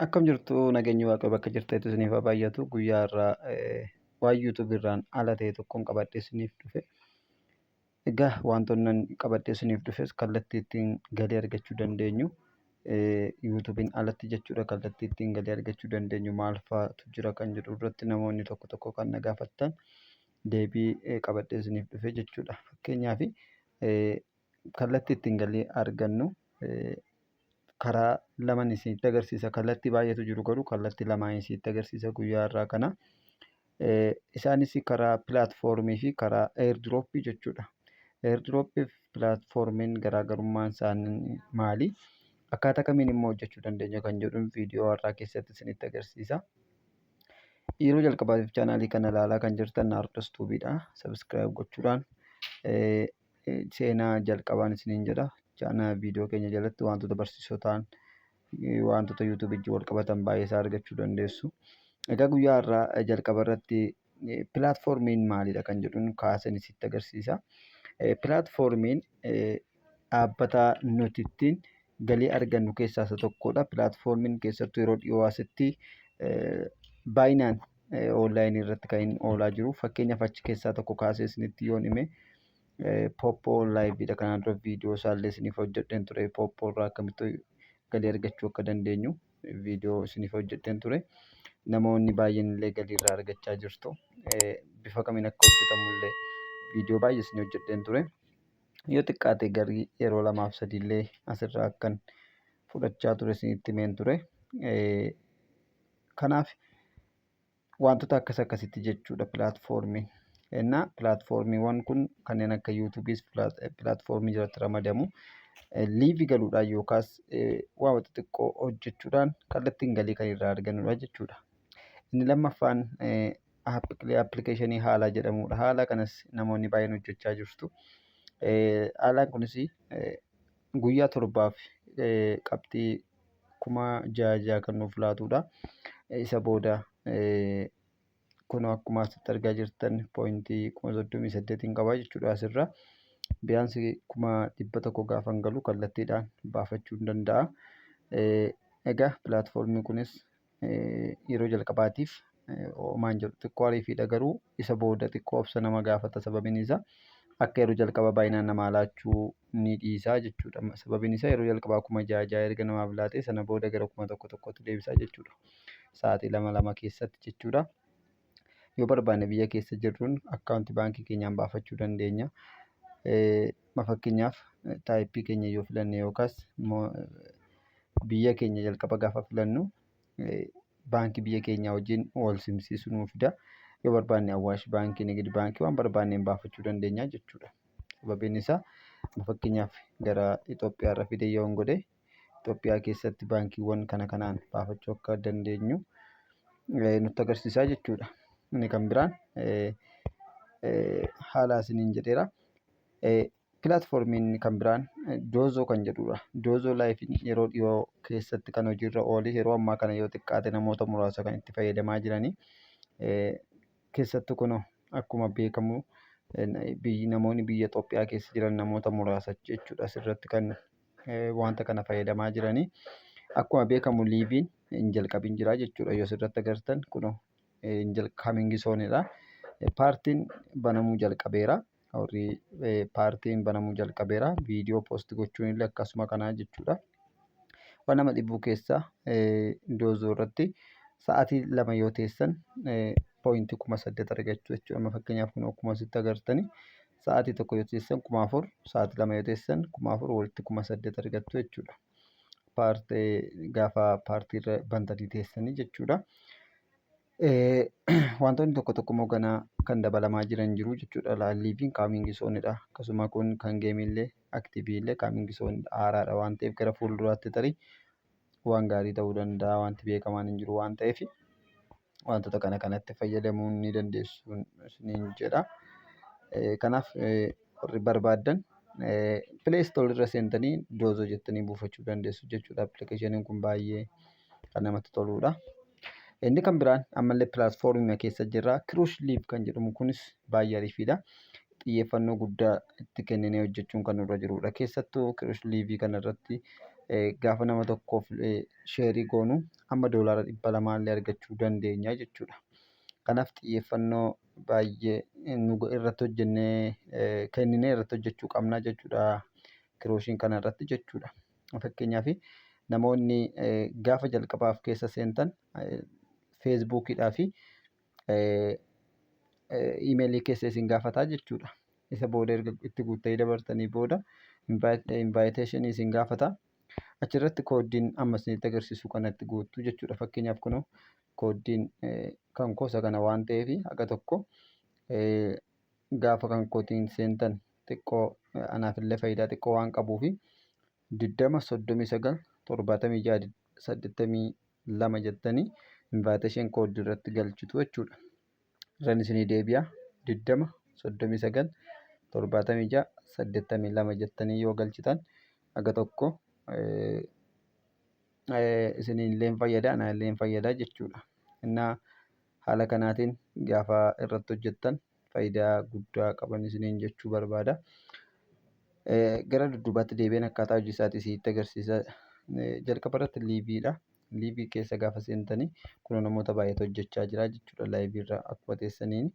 Akkam jirtu, nageenyi Waaqayyoo bakka jirtanitti isiniif haa baay'atu. Guyyaa irraa waan YouTube irraan ala ta'e tokkoon qabadhee isiniif dhufe. Egaa wantoonni ani qabadhee isiniif dhufes kallattii ittiin galii argachuu dandeenyu, YouTube'n alatti jechuudha, kallattii ittiin galii argachuu dandeenyu maal fa'aatu jira kan jedhu irratti namoonni tokko tokko kan na gaafattan deebii qabadhee isiniif dhufe jechuudha. Fakkeenyaaf, kallattii ittiin galii argannu karaa laman isinitti agarsiisa. Kallattii baay'eetu jiru, garuu kallattii lamaan isinitti agarsiisa guyyaa irraa kana. Isaanis karaa platformii fi karaa airdroppii jechuudha. Airdroppii fi platformiin garaagarummaan isaanii maali? Akkaataa kamiin immoo hojjechuu dandeenya kan jedhuun viidiyoo har'aa keessatti isinitti agarsiisa. Yeroo jalqabaatiif channelii kana ilaalaa kan jirtan Naardos Tuubiidha. Subscribe gochuudhaan seenaa jalqabaan isiniin jedha. Channel viidiyoo keenya jalatti wantoota barsiisoo ta'an, wantoota YouTubeii wajjin wal qabatan baay'ee isaa argachuu dandeessu. Egaa guyyaa har'aa jalqaba irratti platformiin maalidha kan jedhuun kaasan isitti agarsiisa. Platformiin dhaabbata nuti ittiin galii argannu keessaa isa tokkodha. Platformiin keessattuu yeroo dhiyoo asitti baay'inaan onlineii irratti kan inni oolaa jiru. Fakkeenyaaf, achi keessaa tokko kaasee isinitti yoon hime, Poppo Liveiidha. Kanaan dura viidiyoo isaallee isiniif hojjedheen ture. Poppo irraa akkamitti galii argachuu akka dandeenyu viidiyoo isiniif hojjedheen ture. Namoonni baay'een illee galii irraa argachaa jirtu. Bifa kamiin akka hojjetamu illee viidiyoo baay'ee isin hojjedheen ture. Yoo xiqqaate garii yeroo lamaaf sadiillee asirraa akkan fudhachaa ture isinitti himeen ture. Kanaaf wantoota akkas akkasitti jechuudha platformiin. Innaa platformiiwwan kun kanneen akka YouTubeiis platformii jalatti ramadamu. Liveii galuudhaan yookaas waan xixiqqoo hojjechuudhaan kallattiin galii kan irraa argannudha jechuudha. Inni lammaffaan applicationii Haalaa jedhamudha. Haalaa kanas namoonni baay'een hojjechaa jirtu. Haalaan kunis guyyaa 7f qabxii 6000 kan nuuf laatudha. Isa booda kun akkuma asitti argaa jirtan pointii 38,000 qaba jechuudha asirra. Biyaansi 100,000 gaafan galu kallattiidhaan baafachuu hin danda'a. Egaa platformiin kunis yeroo jalqabaatiif homaan jedhu xiqqoo ariifiidha, garuu isa booda xiqqoo obsa nama gaafata, sababiin isaa akka yeroo jalqaba baay'inaan namaa laachuu ni dhiisaa jechuudha. Sababiin isaa yeroo jalqabaa 6000 erga namaaf laatee sana booda gara 1000tti deebisaa jechuudha. Sa'aatii lama lama keessatti jechuudha. Yoo barbaanne biyya keessa jirruun akkaawuntii baankii keenyaan baafachuu dandeenya. Fakkeenyaaf, typeii keenya yoo filanne yookaas biyya keenya jalqaba gaafa filannu baankii biyya keenyaa wajjin wal simsiisu nuu fida. Yoo barbaanne Awwaash Baankii, Nigid Baankii, waan barbaanneen baafachuu dandeenya jechuudha. Sababiin isaa, fakkeenyaaf, gara Itoophiyaa irra fidee yoon godhe, Itoophiyaa keessatti baankiiwwan kana kanaan baafachuu akka dandeenyu nutti agarsiisaa jechuudha. Inni kan biraan haala isiniin jedheera. Platformiin kan biraan Doozoo kan jedhudha. Doozoo Liveiin yeroo dhiyoo keessatti kan hojiirra oole, yeroo ammaa kana yoo xiqqaate namoota muraasa kan itti fayyadamaa jiranii. Keessattuu kun akkuma beekamu namoonni biyya Itoophiyaa keessa jiran namoota muraasa jechuudha asirratti kan wanta kana fayyadamaa jiranii. Akkuma beekamu liveiin hin jalqabin jira jechuudha. Yoo asirratti agartan kunoo coming soonidha. Partyiin banamuu jalqabeera. Warri partyiin banamuu jalqabeera. Viidiyoo post gochuun illee akkasuma kanaa jechuudha. Waan nama dhibuu keessaa Doozoo irratti sa'aatii 2 yoo teessan pointii 8000 argachuu jechuudha. Amma fakkeenyaaf, kun akkuma asitti agartani, sa'aatii 1 yoo teessan 4000, sa'aatii 2 yoo teessan 4000, walitti 8000 argattu jechuudha. Partyii gaafa partyii irra bantanii teessanii jechuudha. Wantoonni tokko tokko immoo ganaa kan dabalamaa jiran jiru jechuudha. Liveiin coming soonidha. Akkasuma kun kan gameiillee activeii illee coming soonidha. Haaraadha waan ta'eef gara fuulduraatti tarii waan gaarii ta'uu danda'a, wanti beekamaan hin jiru waan ta'eef wantoota kana kanatti fayyadamuu ni dandeessu isiniin jedha. Kanaaf warri barbaaddan Play Store irra seentanii Doozoo jettanii buufachuu dandeessu jechuudha. Applicationiin kun baay'ee kan namatti toludha. Inni kan biraan ammallee platformii keessa jirra. Kiruush Live kan jedhamu kunis baay'ee ariifiidha. Xiyyeeffannoo guddaa itti kenninee hojjechuun kan nurra jirudha. Keessattuu Kiruush Liveii kanarratti Gaafa nama tokkoof share goonu hamma $200 illee argachuu dandeenya jechuudha. Kanaaf xiyyeeffannoo baay'ee nu irratti hojjennee kenninee irratti hojjechuu qabna jechuudha. Kirooshiin kana irratti jechuudha. Fakkeenyaaf, namoonni gaafa jalqabaaf keessa seentan Facebookiidhaa fi emailii keessa isin gaafataa jechuudha. Isa booda erga itti guuttanii dabartanii booda invitationii isin gaafata. Achirratti kooddiin amma isinitti agarsiisu kanatti guuttu jechuudha. Fakkeenyaaf, kunoo kooddiin kan gosa kana waan ta'eef, haga tokko gaafa kan kootiin seentan xiqqoo anaafillee faayidaa xiqqoo waan qabuufi, 20397682 jettanii invitation code irratti galchitu jechuudha. Irraan isinii deebi'a: 20397682 jettanii yoo galchitan haga tokko isiniillee fayyada, anaallee fayyada jechuudha. Innaa haala kanaatiin gaafa irratti hojjettan faayidaa guddaa qaban isiniin jechuu barbaada. Gara dudduubaatti deebi'een akkaataa hojii isaatii isinitti agarsiisa. Jalqaba irratti liveiidha. Live keessa gaafa seentanii kun namoota baay'eetu hojjechaa jira jechuudha live irra akkuma teessaniin.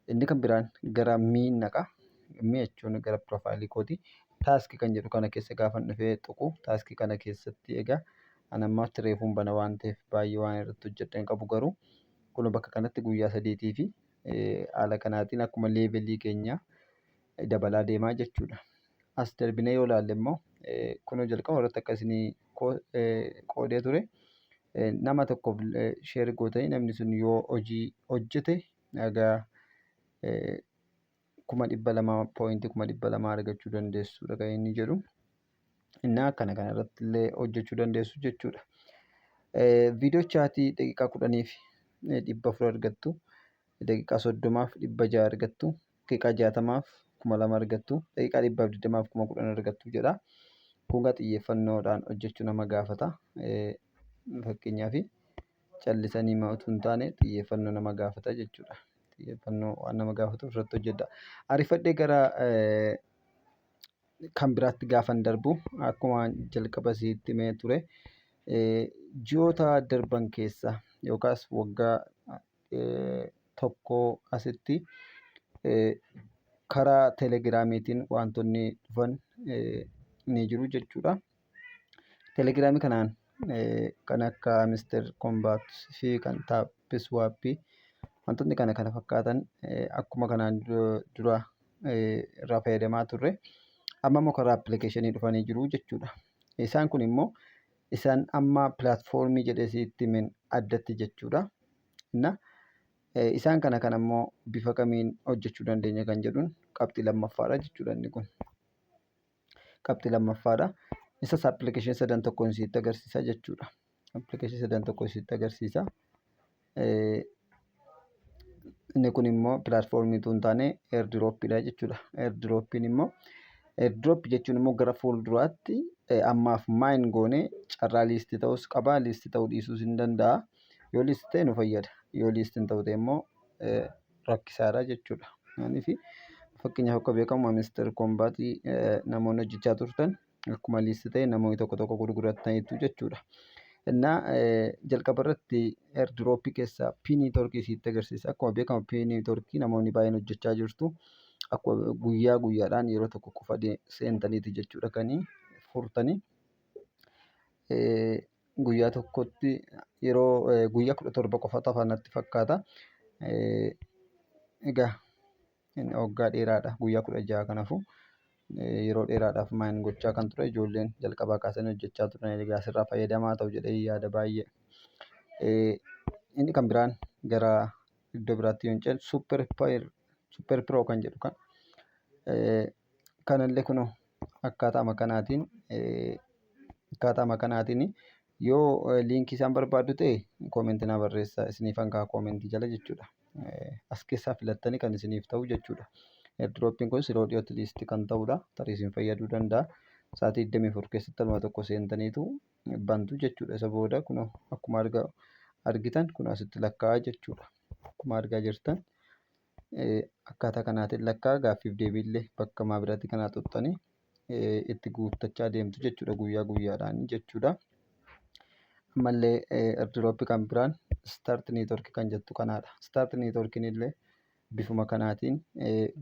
Inni kan biraan gara me naqa. Me jechuun gara profileii kooti. Task kan jedhu kana keessa gaafa dhufee tuqu, task kana keessatti egaa an ammaatti reefuun bana waan ta'eef baay'ee waan irratti hojjedhe hin qabu, garuu kun bakka kanatti guyyaa 3tii fi haala kanaatiin akkuma levelii keenya dabalaa deemaa jechuudha. As darbinee yoo ilaalle immoo, kunoo jalqaba irratti akka isinii qoodee ture, nama tokkoof share gootanii namni sun yoo hojii hojjete egaa 200,000, pointii 200,000 argachuu dandeessudha kan inni jedhu. Innaa akkana kana irratti illee hojjechuu dandeessu jechuudha. Video chatii daqiiqaa 10f 400 argattu. Daqiiqaa 30f 600 argattu. Daqiiqaa 60f 2000 argattu. Daqiiqaa 120f 10,000 argattu jedha. Kun egaa xiyyeeffannoodhaan hojjechuu nama gaafata. Fakkeenyaaf, callisanii utuu hin taane xiyyeeffannoo nama gaafata jechuudha. Xiyyeeffannoo waan nama gaafatuuf irratti hojjedha. Ariifadhee gara kan biraatti gaafan darbu, akkuma jalqaba sitti himee ture, ji'oota darban keessa yookaas waggaa tokko asitti karaa Telegramiitiin wantoonni dhufan ni jiru jechuudha. Telegramii kanaan kan akka Hamster Kombat fi kan TapSwapii, wantoonni kana kana fakkaatan akkuma kanaan dura irraa fayyadamaa turre, amma immoo karaa applicationii dhufanii jiru jechuudha. Isaan kun immoo isaan amma platformii jedhee sitti himen addatti jechuudha. Na isaan kana kana immoo bifa kamiin hojjechuu dandeenya kan jedhuun qabxii lammaffaadha jechuudha inni kun. Qabxii lammaffaadha. Isas applicationii sadan tokkoon sitti agarsiisa jechuudha. Applicationii sadan tokko sitti agarsiisa. Inni kun immoo platformii utuu hin taane airdropiidha jechuudha. Airdropiin immoo, airdrop jechuun immoo gara fuulduraatti ammaaf mine goonee carraa list ta'us qaba, list ta'uu dhiisuus hin danda'a. Yoo list ta'e nu fayyada. Yoo list hin ta'u ta'e immoo rakkisaadha jechuudha. Maaliif, fakkeenyaaf, akka beekamu Hamster Kombatii namoonni hojjechaa turtan akkuma list ta'e namoonni tokko tokko gurgurataniitu jechuudha. Innaa jalqaba irratti airdropii keessaa Pi Networkii sitti agarsiisa. Akkuma beekamu Pi Networkii namoonni baay'een hojjechaa jirtu. Akkuma guyyaa guyyaadhaan yeroo tokko qofa seentaniiti jechuudha kan furtanii. Guyyaa tokkotti yeroo guyyaa 17 qofa tafa natti fakkaata. Egaa inni waggaa dheeraadha, guyyaa 16. Kanaafuu yeroo dheeraadhaaf mine gochaa kan ture ijoolleen jalqabaa kaasanii hojjechaa turan egaa asirraa fayyadamaa ta'u jedhee yaada baay'ee. Inni kan biraan gara iddoo biraatti yoo hin ceene, Super Pro kan jedhu kan kanallee kunoo akkaataama kanaatiin yoo linkii isaan barbaaddu ta'e commentii naa barreessaa, isiniifan ka'a commentii jala jechuudha. As keessaa filattanii kan isiniif ta'u jechuudha. Airdropiin kunis yeroo dhiyootti list kan ta'udha. Tarii isin fayyaduu danda'a. Sa'aatii 24 keessatti aluma tokko seentaniitu bantu jechuudha. Isa booda kun akkuma argitan kun asitti lakkaa'aa jechuudha. Akkuma argaa jirtan akkaataa kanaatiin lakkaa'aa, gaaffiif deebiillee bakka maa biraatti kanaa xuxxanii itti guuttachaa deemtu jechuudha guyyaa guyyaadhaan jechuudha. Ammallee airdrop kan biraan Start Network kan jettu kanaadha. Start Networkiin illee bifuma kanaatiin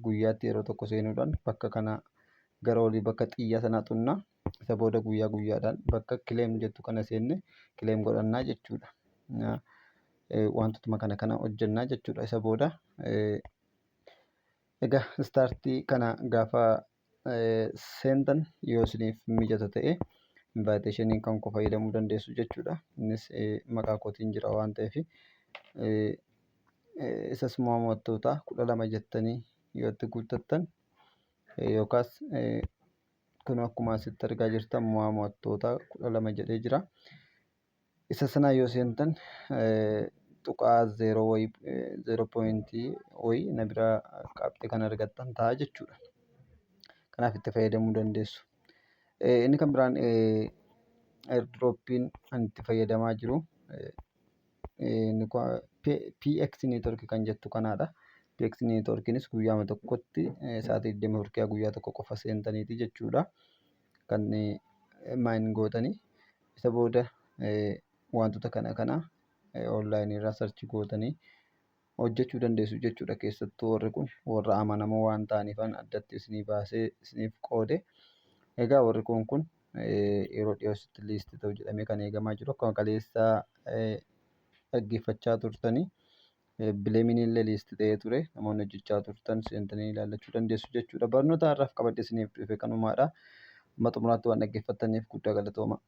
guyyaatti yeroo tokko seenuudhaan bakka kana gara olii bakka xiyya sanaa xunnaa, isa booda guyyaa guyyaadhaan bakka claim jettu kana seenne claim godhannaa jechuudha. Wantootuma kana kana hojjennaa jechuudha. Isa booda egaa Startii kana gaafa seentan yoo isiniif mijata ta'e invitationii kan koo fayyadamuu dandeessu jechuudha. Innis maqaa kootiin jira waan ta'eef isas mo'attoota 12 jettanii yoo itti guuttattan yookaas kun akkuma asitti argaa jirtan mo'attoota 12 jedhee jira. Isa sana yoo seentan tuqaa zeeroo wayii, zero pointii wayii na biraa qabxii kan argattan ta'a jechuudha. Kanaaf itti fayyadamuu dandeessu. Inni kan biraan airdroppiin ani itti fayyadamaa jiru PX Network kan jettu kanaadha. PX Networkiinis guyyaama tokkotti sa'aatii 24 guyyaa tokko qofa seentaniiti jechuudha. Kan mine gootanii isa booda wantoota kana kana onlineii irraa search gootanii hojjechuu dandeessu jechuudha. Keessattuu warri kun warra amanamoo waan ta'aniifan addatti isinii baasee isiniif qoode. Egaa warri kun yeroo dhiyootti list ta'u jedhamee kan eegamaa jiru, akkuma kaleessaa dhaggeeffachaa turtanii Blemiin illee list ta'ee ture, namoonni hojjechaa turtan seentanii ilaallachuu dandeessu jechuudha. Barnoota har'aaf qabadhe isiniif dhufe kanumaadha. Amma xumuraatti waan dhaggeeffattaniif guddaa galatooma.